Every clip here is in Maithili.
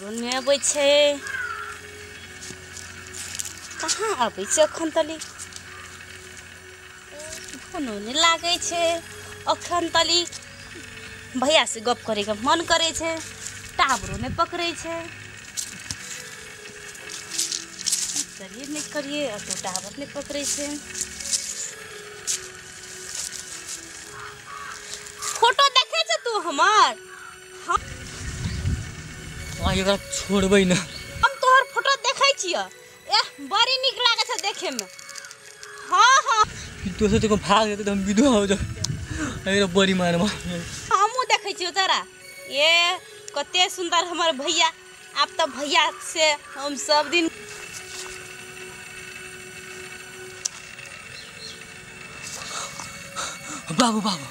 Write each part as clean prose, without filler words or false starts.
टावरो नहि अबै छै, कहाँ अबै छै अखन तली? फोनो नहि लागै छै अखन तली। भैया से गप करैके मन करै छै, टावरो नहि पकड़ै छै। करिए नहि करिए, ऑटो टावर नहि पकड़ै छै। फोटो देखै छै तू हमर? एकरा छोड़बै ना। हम तोहर फोटो देखै छियै, एह बड़ी नीक लागै छै देखैमे। हाँ हाँ, दोसर तो भाग जेतै तऽ हम विधवा हो जाब। एकरा बड़ी मारबा। हमहूँ देखै छियै तोरा। ए कते सुंदर हमर भैया। आब तऽ भैया से हम सब दिन बाबू बाबू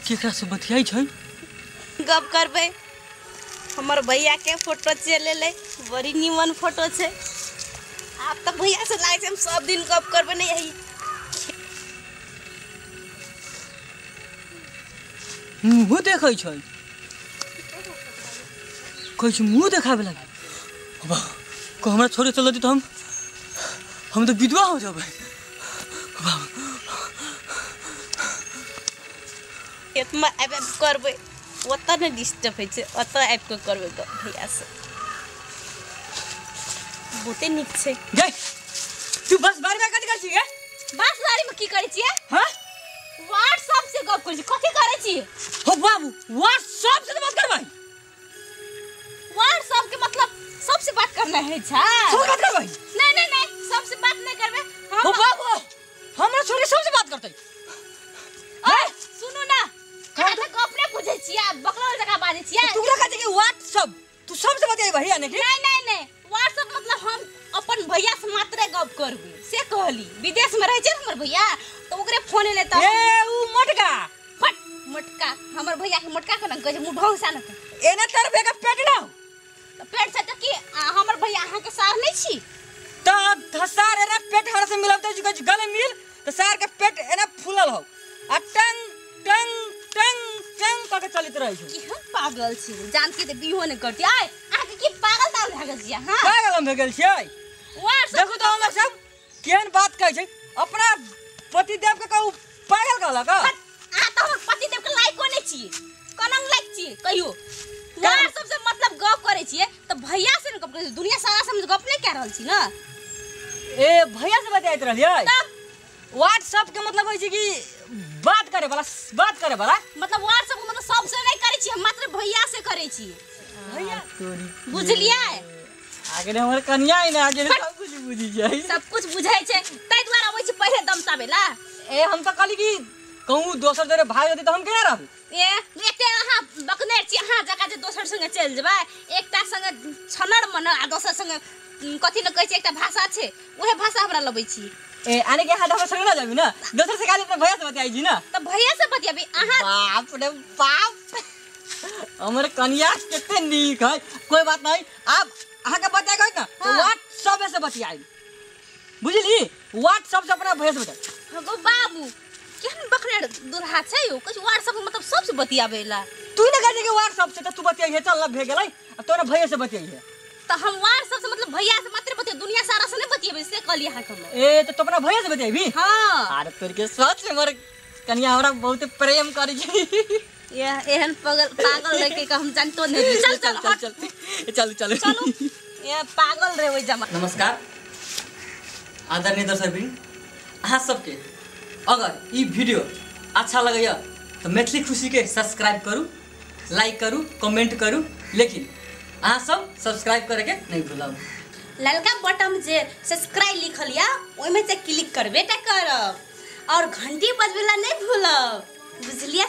केकरा से बतियाइ छै? गप करबै। हमर भैया के फोटो चलि एलै, बड़ी नीमन फोटो छै। आब तऽ भैया से लागै छै हम सब दिन गप करबै। नहि यही मुँह देखै छै, कहै छै मुँह देखाबे लागी। बाबू हमरा छोड़े चल जेतै तऽ हम तऽ विधवा हो जेबै। बाबू खेतमे आबि आबि करबै, ओतऽ नहि डिस्टर्ब होइ छै, ओतऽ आबि कऽ करबै गप भैया से। बहुते नीक छै। गै तू बस बारी में कथी करै छी गे? बस बारीमे की करै छियै? हाँ, व्हाट्सएप से गप करै छी। कथी करै छी? हो बाबू व्हाट्सएप से बात करबै। व्हाट्सएप के मतलब सबसे बात करना है छै? सब बात करबै? नहीं नहीं नहीं, सबसे बात नहीं करबै। हो बाबू हमरा छोरी सबसे बात करतै। ओए सुनू ना, अहाँ तऽ गप नहि बुझै छियै, बकलौल जकाँ बाजै छियै। तू कहै छै कि व्हाट्सएप तू सबसे बतियाबै भैया ने की? नहीं नहीं नहीं, व्हाट्सएप मतलब हम अपन भैया से मात्रे गप करबै से कहली। विदेश में रहै छै हमर भैया तऽ ओकरे फोन एलै तऽ ए उ मोटका फट मोटका हमर भैया के मोटका केना कहै छै? मुँह ढौंसा ने एना तर भैया के पेट ना तऽ पेट छै तऽ की हमर भैया अहाँ के सार नहि छी? तऽ धसार एना पेट हर से मिलबतै छै, कहै गले मिल तऽ सार के पेट एना फूलल हौ आ टंग टंग टंग टंग कऽ के चलैत रहै छै। केहन पागल छी, जानकी तऽ बिहो नहि करती। आय अहाँके की पागल तागल भए गेल छियै? हाँ पागल हम भए गेल छियै। देखू तऽ हमरा सब केहन बात कहै छै। अपना पतिदेव के कहू पागल कहलक। अहाँ तऽ हमर पतिदेव के लायको नहि छियै, कोना लायक छियै कहियो? व्हाट्सएप से मतलब गप करै छियै तऽ भैया से ने गप करै छियै, दुनिया सारा से गप नहि कए रहल छी ने। ए भैया से बतियाइत रहलियै? तब व्हाट्सएप के मतलब होइ छै कि बात करे वाला, बात करे वाला मतलब व्हाट्सएप के मतलब सबसे नहि करै छियै, मात्र भैया से करै छियै। भैया तोरी बुझलियै? आगे हमर कनिया है ना, आगे सब कुछ बुझी जाइ, सब कुछ बुझै छै ताहि दुआरे अबै छै पहिले दमसाबै ला। ए हम तऽ कहली कि कहूँ दोसर जरे भाग जेतै तऽ हम केना रहबै? ए एते अहाँ बकने छी, अहाँ जकाँ जे दोसर संगे चलि जेबै, एकटा संगे छनर मनर आ दोसर संगे कथी ने कहै छै, एकटा भाषा छै उहे भाषा हमरा लबै छी। ए आने के हाथ हमरा संगे ना जाबी ना, दोसर से खाली अपना भैया से बतियाइ छी ना? तऽ भैया से बतियाबी अहाँ? बाप रे बाप हमर कनिया कते नीक है। कोई बात नहीं, आब अहाँ के बतियाइ कहत ना तो व्हाट्सएप से बतियाइ, बुझली? व्हाट्सएप से अपना भैया से बतियाइ। गो बाबू केहन बकरे दुल्हा छै यौ, कहै छै व्हाट्सएप मतलब सबसे बतियाबै ला। तू ने कहै छै कि व्हाट्सएप से तऽ तू बतियाइ है, चल ना भे गेलै आ तोरा भैया से बतियाइ है। तऽ हम व्हाट्सएप से मतलब भैया से मात्र बतिया, दुनिया सारा से नहीं बतियेबै से कहली अहाँ के हम। ए तऽ तू अपना भैया से बतियाबी? हाँ। अरे तोर के सच हमर कनिया हमरा बहुत प्रेम करै छै। ये एहन पागल पागल रह के हम जानतो नहीं। चल चल चल चल चल चल चलो, ये पागल रहे ओइ जमा। नमस्कार आदरणीय दर्शकवृंद, अहाँ सबके अगर ई वीडियो अच्छा लगैया तो मैथिली खुशी के सब्सक्राइब करू, लाइक करू, कमेंट करू, लेकिन अहाँ सब सब्सक्राइब करके नहीं भूलब। ललका बटन जे सब्सक्राइब लिखल या ओहिमे से क्लिक करबे टा करब और घंटी बजबेला नहीं भूलब, बुझलियै?